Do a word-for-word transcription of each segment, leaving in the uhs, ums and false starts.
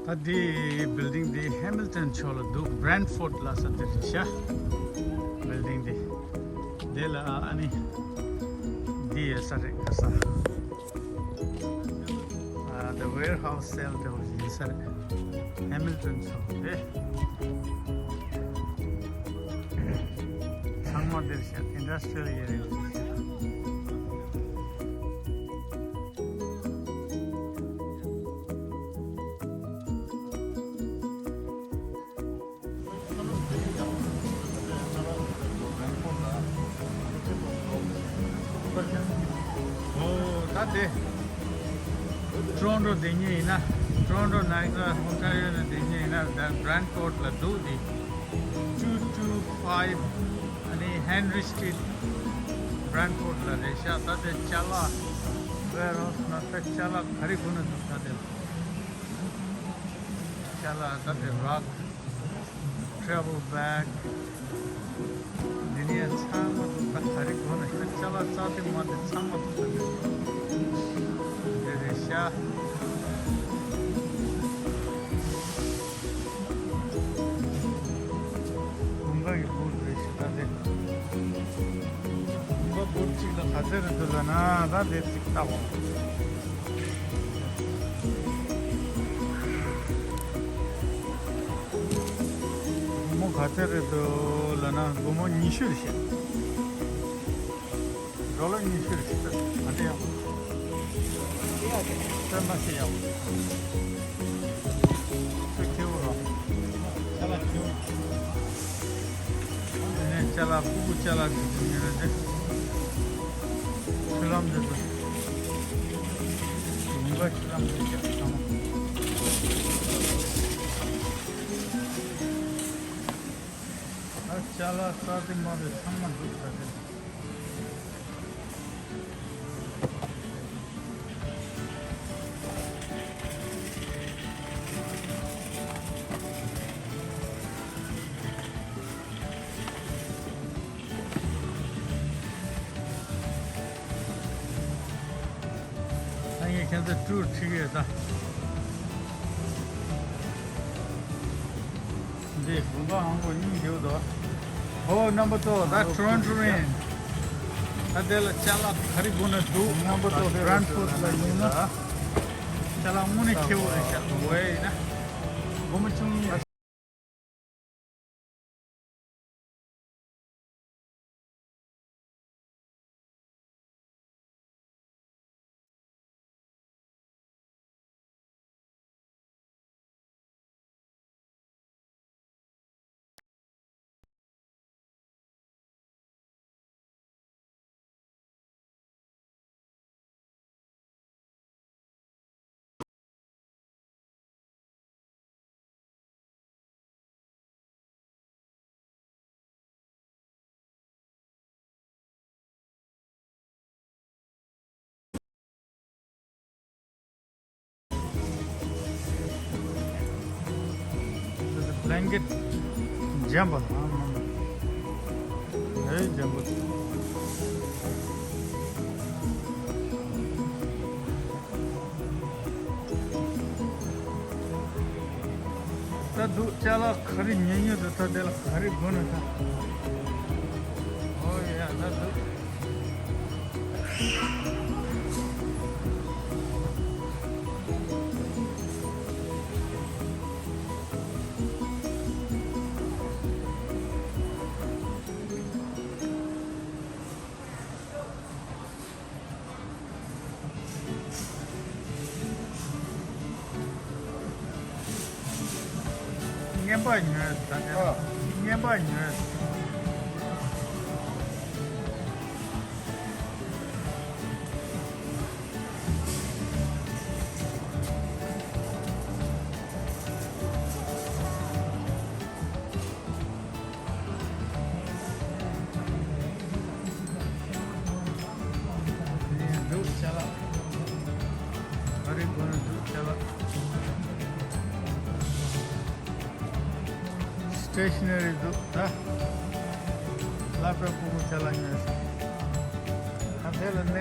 ད་འདི་བིལ་ཌིང་འདི་ཧེ་མིལ་ཊོན་ཕྱོགས་ལ་འདུག་བྷི་རེན་ཕོར་ཌི་ལ་ས་འདི་རེད་ཤག་བིལ་ཌིང་འདི། དེ་ལ་ཨ་ནི་འདི་ཡོད་ས་རེད། ག་ས། ཨ། The warehouse cell དེ་བ་ཡིན་ས་རེད། ཧེ་མིལ་ཊོན་ཕྱོགས་རེད། ཚང་མ་འདིར་ཤག་ཨིན་ཌ་སི་ཊི་རི་ཡལ་ཨེ་རི་ཡ་རེད་ཤག་ཨོ། ད་དེ་ཊོ་རོན་ཊོ་བསྡད་མཁན་ཡིན་ན། ཊོ་རོན་ཊོ་ནའི་ཇ་ར་ཨོན་ཊ་རི་ཡོ་ནས་བསྡད་མཁན་ཡིན་ན། ད་བྷི་རེན་ཕོར་ཌི་ལ་འདུག་དེ། two two five ཨ་ནི་ཧེན་རི་སི་ཊི་རིཊ། བྷི་རེན་ཕོར་ཌི་ལ་རེད་ཤག་ད་དེ་ཅ་ལག་ཝེར་ཧའུ་སི་ནང་ད་ཅ་ལག་ག་རེ་དགོས་ན་འདུག་ད་དེ་ལ། ཅ་ལག་ད་དེ་རག་ཊ་རེ་ཝལ་བེག་འདི་ནས་ཚང་མ་འདུག་ད་ག་རེ་དགོས་ན་ཤག་ཅ་ལག་རྩ་དེ་མ་དེ་ཚང་མ་འདུག་ད་དེ་དེ་རེད་ཤག་བུམ་པ་གི་བུ་རེད་ཤག་ད་དེ། བུམ་པ་བུ་གཅིག་ལ་ག་ཚད་རེད་འདུག་ལབ་ན། ད་དེ་གཅིག་ལྟ་བ། སྒོར་མོ་ག་ཚད་རེད་འདུག་ལབ་ན། སྒོར་མོ་ཉི་ཤུ་རེད་ཤག་རོ་ལ་ཉི་ཤུ་རེད་ཤག་ཨ་འདྲ་ཡག་པོ། སེམས་མ་ཤེས་ཡག་པོ། ཁྱེའུ་རོ། ཅ་ལག་ཁྱེའུ། དེ་ནས་ཅ་ལག་ཕྲུ་གུ་ཅ་ལག་དེ་ཚོ་ཉོས་ན་དེ། ཆུ་ལྷམ་དེ་ཚོ། ལུང་པ་ཆུ་ལྷམ་དེ་ཚོ་ཚང་མ། ཨ། ཅ་ལག་རྩ་དེ་མ་རེད། ཚང་མ་འདུག་ད་དེ། ད་ངས་ཁྱེད་ཚོ་ཊུར་ཁྲིད་ཀྱི་ཡོད་ད། འདི་དགོན་པ་ཧང་གོ་སྙིང་རྗེ་པོ་འདུག་ཨོ་རྣམ་པ་ཚོ། ད་ཊོ་རོན་ཊོ་རེད། ད་དེ་ལ་ཅ་ལག་ག་རེ་དགོས་ན་འདུག་རྣམ་པ་ཚོ་བྷི་རེན་ཕོར་ཌི་ལ་ཡོང་ན་ཅ་ལག་དངོས་གནས་ཁེ་པོ་རེད་ཤག་འོ་ཡིན་ན་སྒོར་མོ་བཅུ་གཉིས། བྷི་ལེང་ཀེཊ་འཇམ་པོ། ཨེ་འཇམ་པོ། ད་འདུག་ཅ་ལག་ག་རེ་ཉོ་ཉོ་འདུག་ད་དེ་ལ་ག་རེ་དགོས་ན་ད། ཨོ་ཡ། ད་འདུག་རྔན་པ་ཉོས། ད་ནི་ཨ། རྔན་པ་ཉོས། འདུག་ཅ་ལག་ག་རེ་དགོས་ན་འདུག་ཅ་ལག་སི་ཊེ་ཤི་ན་རི་འདུག་ད་ལེབ་ཊོབ་ཕྲུ་གུ་ཅ་ལག་ཉོས་སོང་། ད་དེ་ལ་གནད་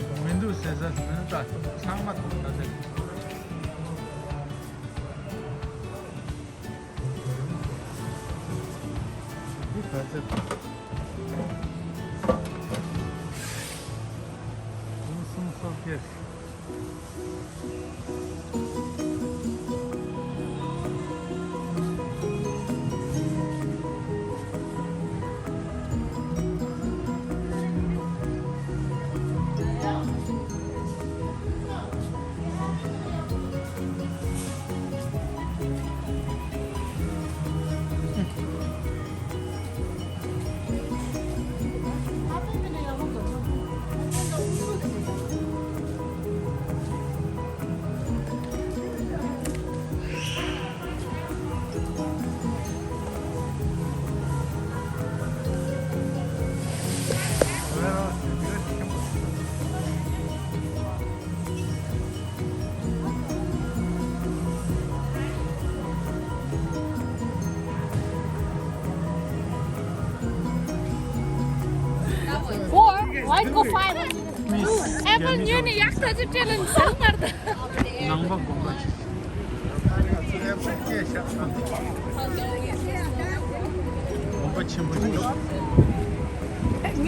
འགག་མི་འདུག་ཟེར་ས་མི་འདུག་ད་ཚང་མ་འདུག་ད་དེ། That's it. ཕུང་གསུམ་སོ་བརྒྱད། Four, why go five? Apple ཉོས་ནས་ཡག་ཐག་ཆོད་སྤྲད་ལ་ཟ་མར་ད། ནང་པ་དགོན་པ་ཆེ། དགོན་པ་ཆེན་པོ་ཅིག་ཡོད། ད་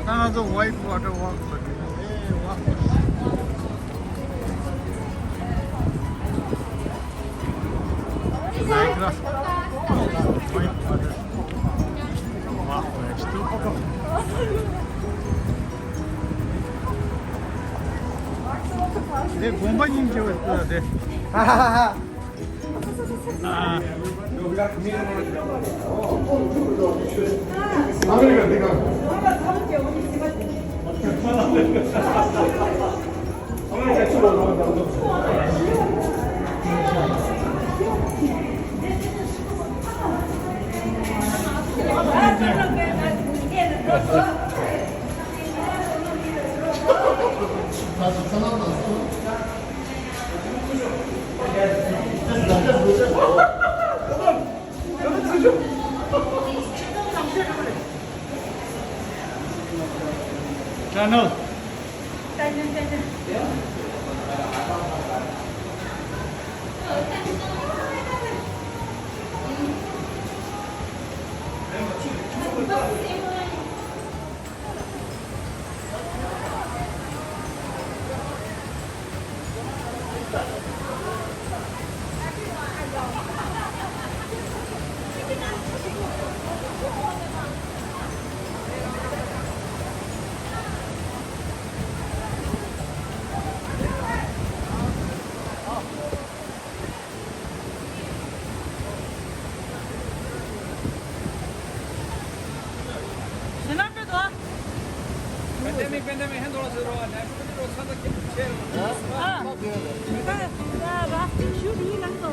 ང་ཚོ་White Water Walk ལ་འགྲོ་གི་ཡོད། ཨེ་ཝ། Niagara White Water Walk next to དེ་དགོན་པ་རྙིང་རྗེ་བ་དེ། ཧ་ཧ་ཧ་ཧ། Channel. Pandemic, pandemic ཧན་ཐོག་ལ་ཟེར་རོ། ནད་འབུ་འདི་རོ་ཚ་ཚ་ཁྱེར་ཆེ་རོ། ཨ། ཨ། ཨ། ཨ། ཞུ་འདི་ནང་དུ།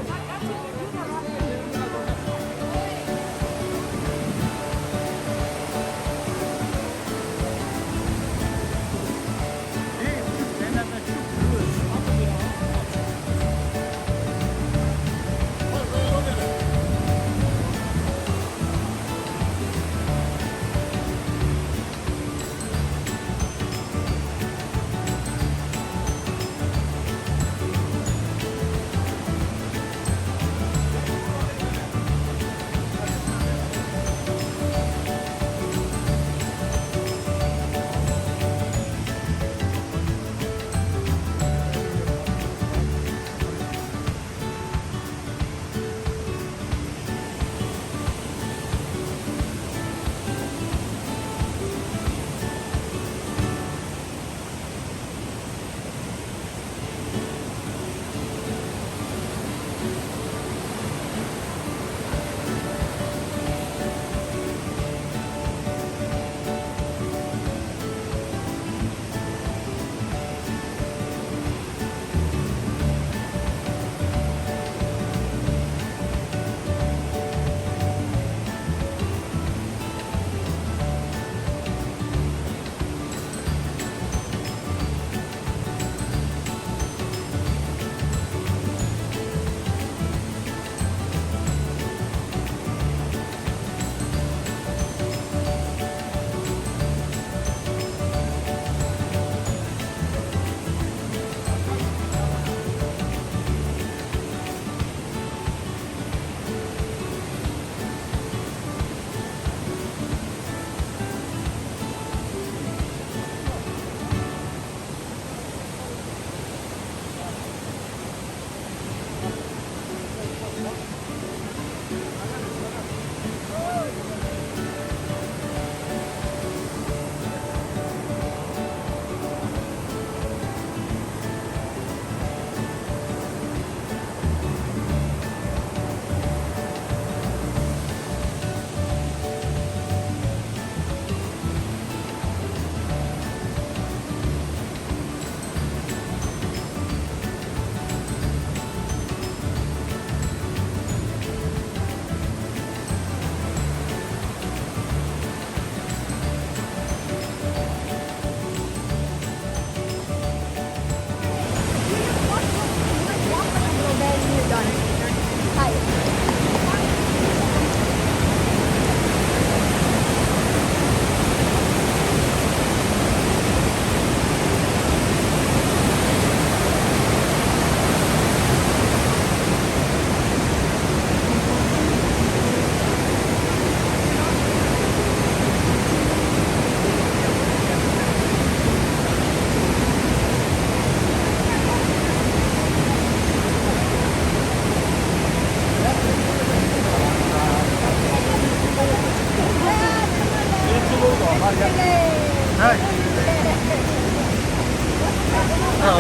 Oh,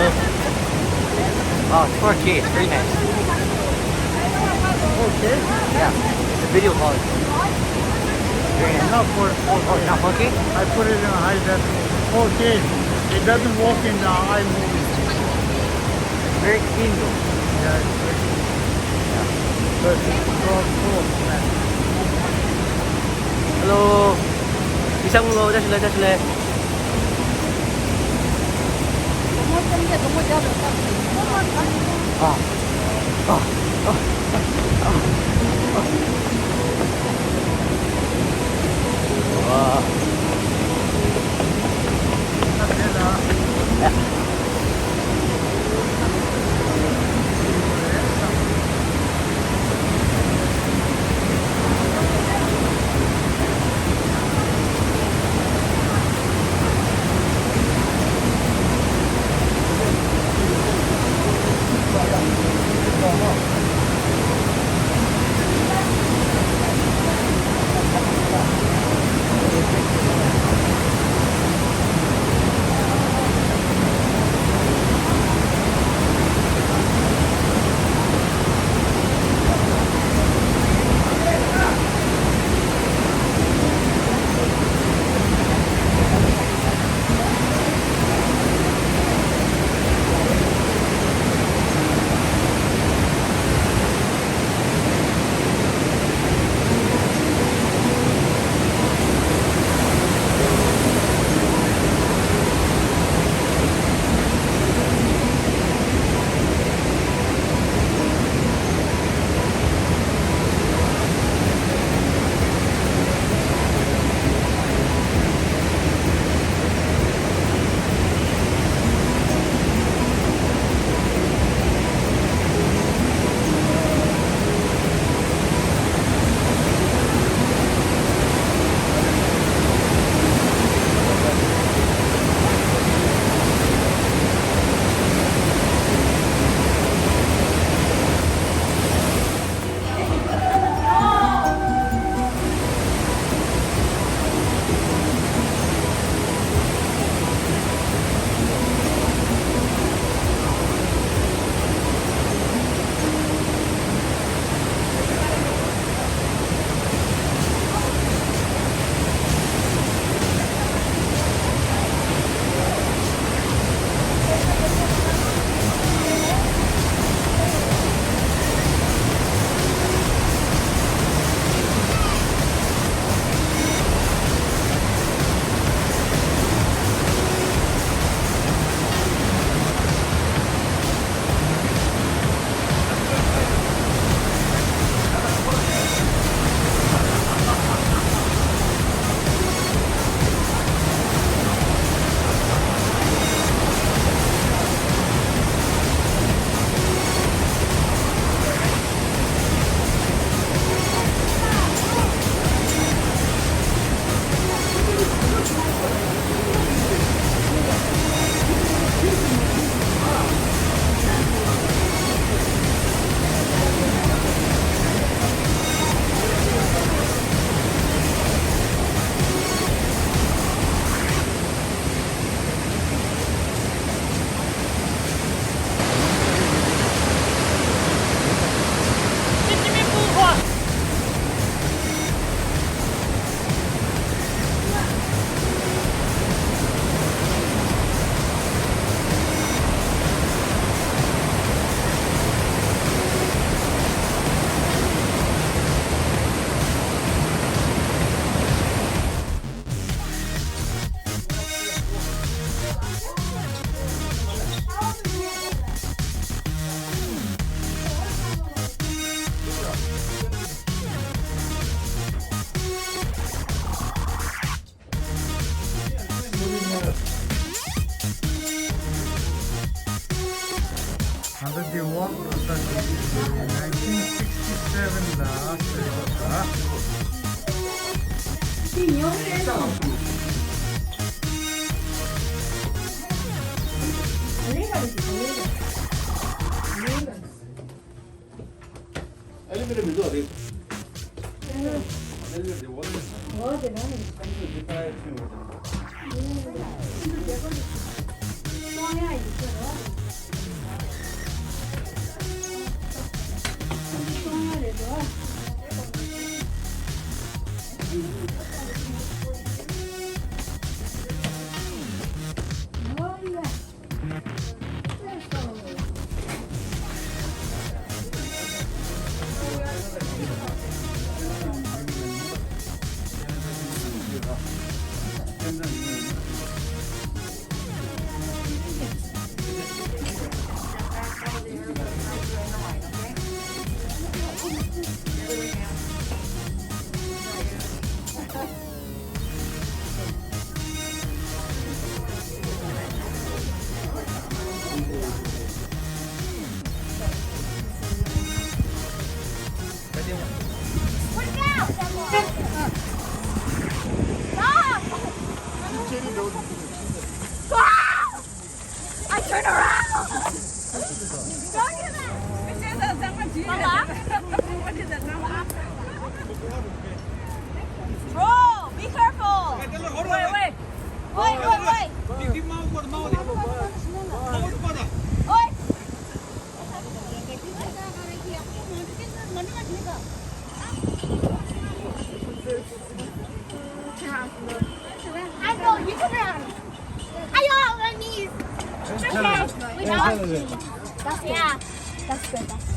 four K, it's pretty nice. Four K? Yeah, it's a video quality. Very nice. Not four, four K. Oh, not four K? I put it in a high def. Four K. It doesn't work in the iMovie. Very clean though. Yeah, it's very clean. Yeah. But it's so cool, man. Hello. Isang mo, dash le, dash le. ད་ལྟ་འདི་ཝོག་རོ་ས་ནའིན་ཊིན་སིག་སི་སེ་ཝེན་ལ་བཟོས་ཡོད་ལ། What about? Stop! Stop! I turn around! Don't do that! Mama? Bro, be careful! Wait, wait! Wait, wait, wait! Wait! I know, you can run. Are you on my knees? Just okay. Without me. That's good. Yeah. That's good. That's good.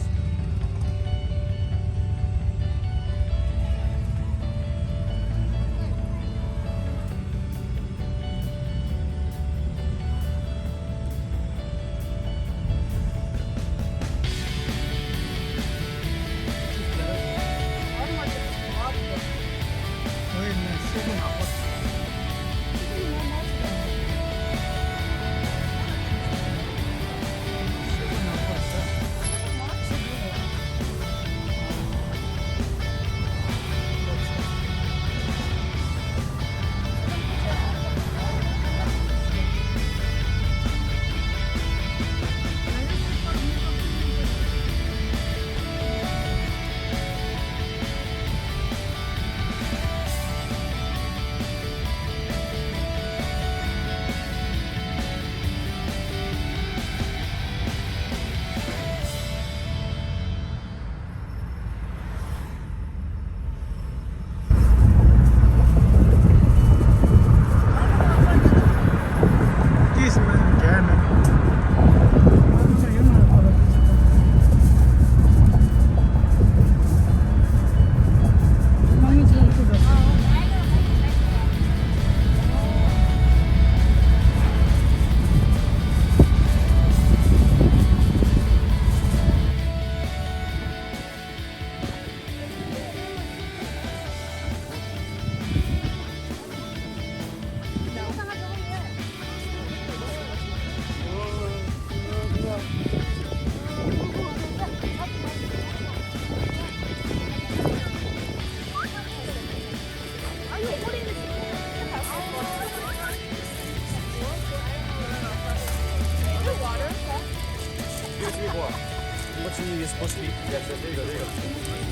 What you need is supposed to be. Yes, yes, there you go, there you go.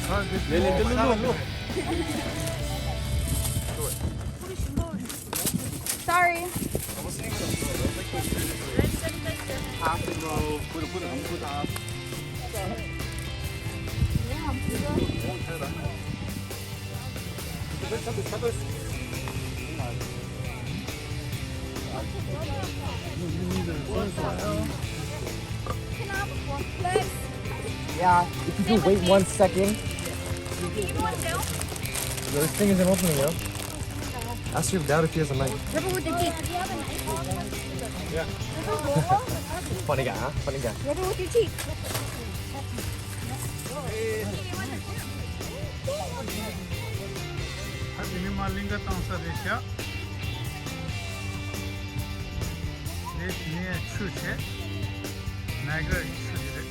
Huh? Good. Lele, lele, lele. Sorry. After, bro. Put it, put it, put it up. Yeah, if you do wait one second. Yo, this thing isn't opening, yo. Ask your dad if he has a knife. Rub it with your teeth. Funny guy, huh? Funny guy. Rub it with your teeth. ད་དེ་ནི་མ་གླིང་ག་བཏང་ས་རེད་ཤག་དེ་དེ་ནས་ཆུ་བྱས། ནའི་ག་ར་གི་ཆུ་དེ་རེད།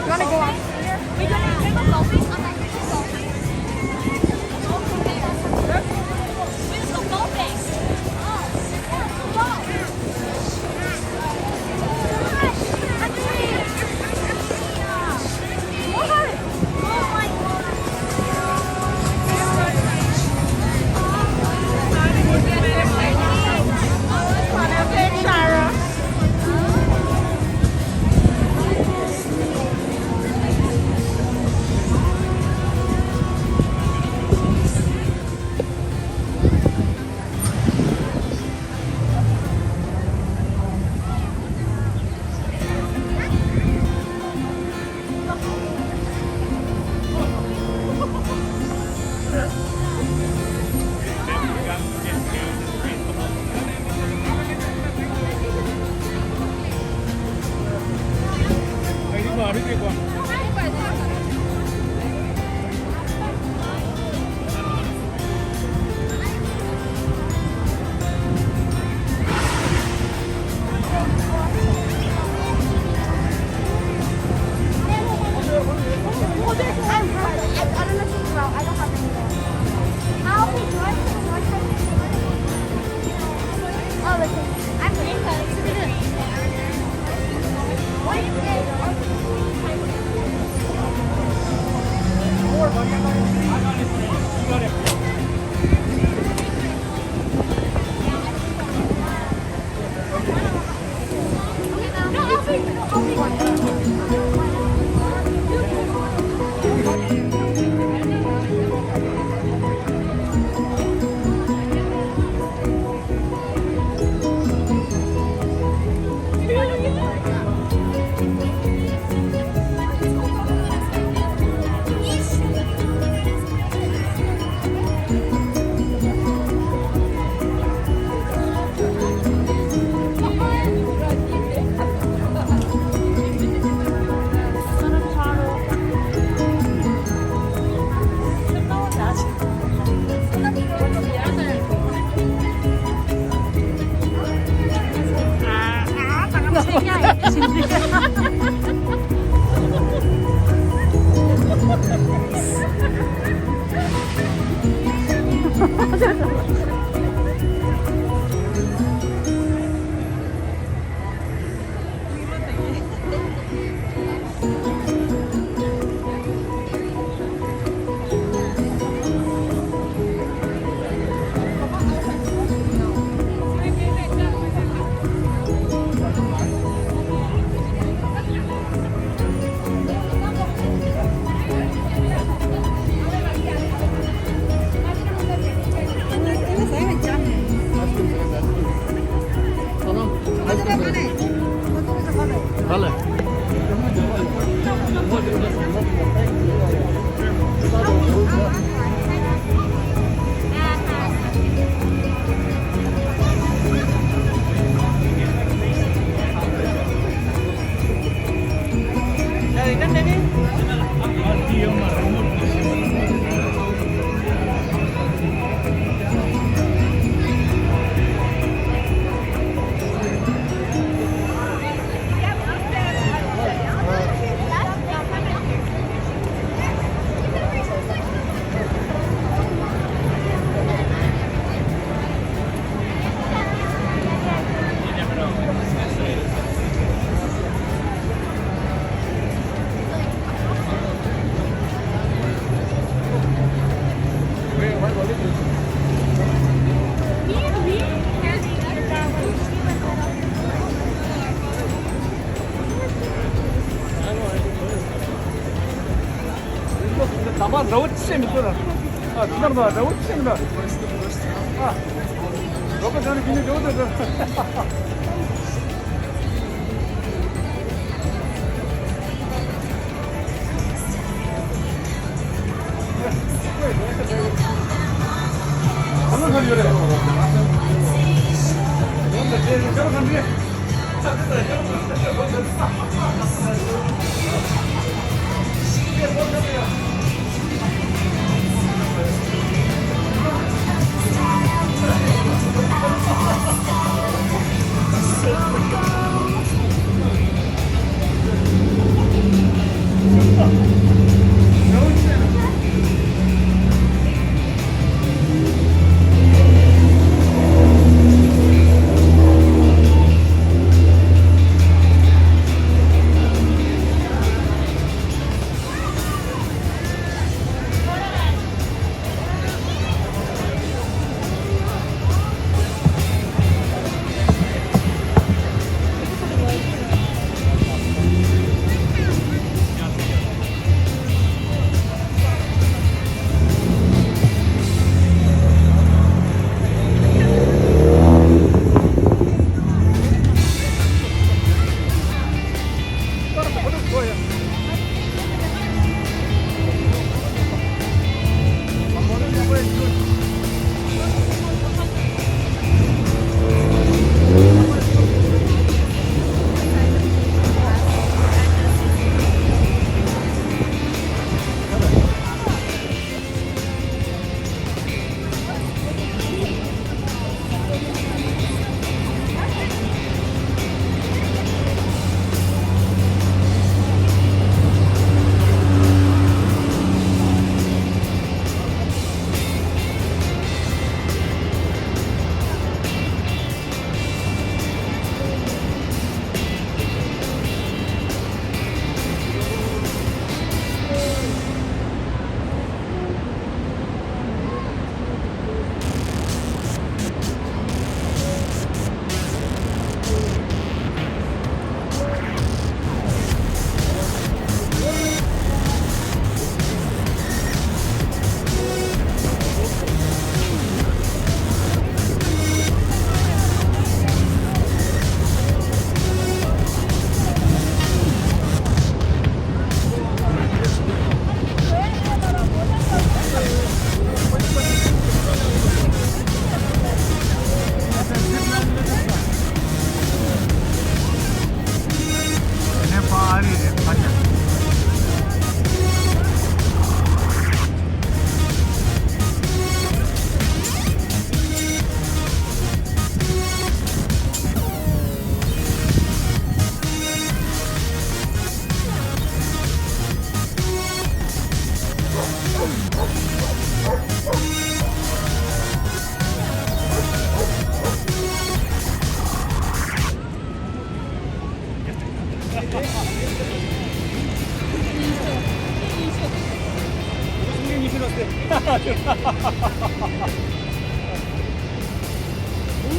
You wanna go upstairs? We can, we can go upstairs. ད་མ་ར་བོ་ཆེ་མི་ཐུབ་ལ། ཨ་ཁྱི་ནར་མ་ར་བོ་ཆེ་མི་འདྲ། ཨ་རོ་ཀ་ཟ་ནི་ཁྱི་ནི་ར་བོ་དེ་འདྲ།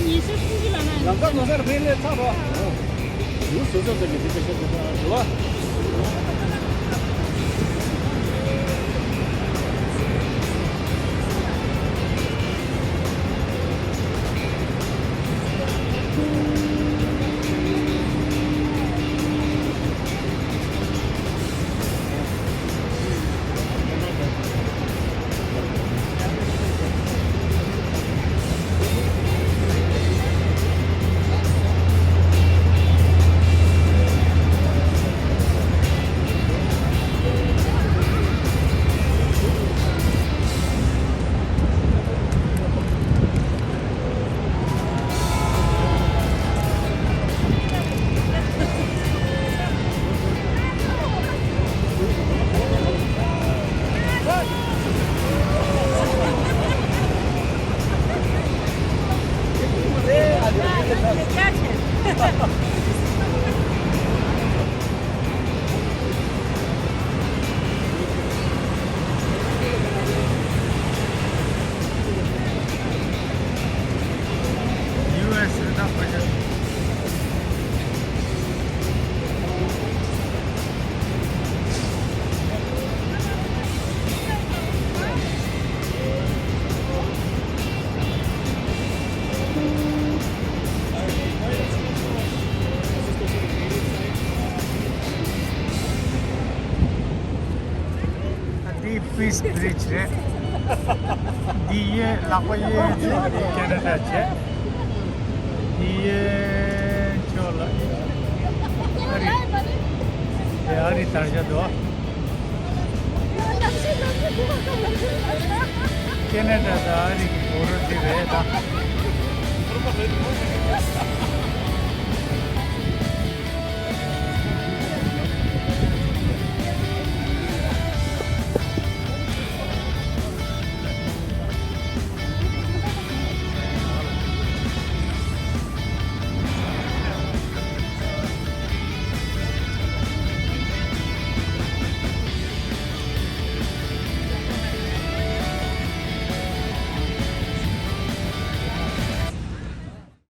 ཉི་ཤུ་སུམ་ཅུ་ལ་ན་ལམ་ཁ་ནོར་སར་ཕེབས་ལས་ཚར་རོ། ཡུལ་སོ་སོ་ཚོ་གི་འདི་ག་ཤེད་དེ་ཚར་རོ། འདི་Peace Bridge རེད། འདི་ཡའི་ལག་པ་གཡས་ཚུགས་ཀྱི་ཁེ་ན་ཌ་བྱས། འདི་ཡའི་ ཨ་རི་དར་ཆ་འདུག་ཁེ་ན་ཌ་དང་ཨ་རི་གི་བོར་ཌར་དེ་རེད་ད།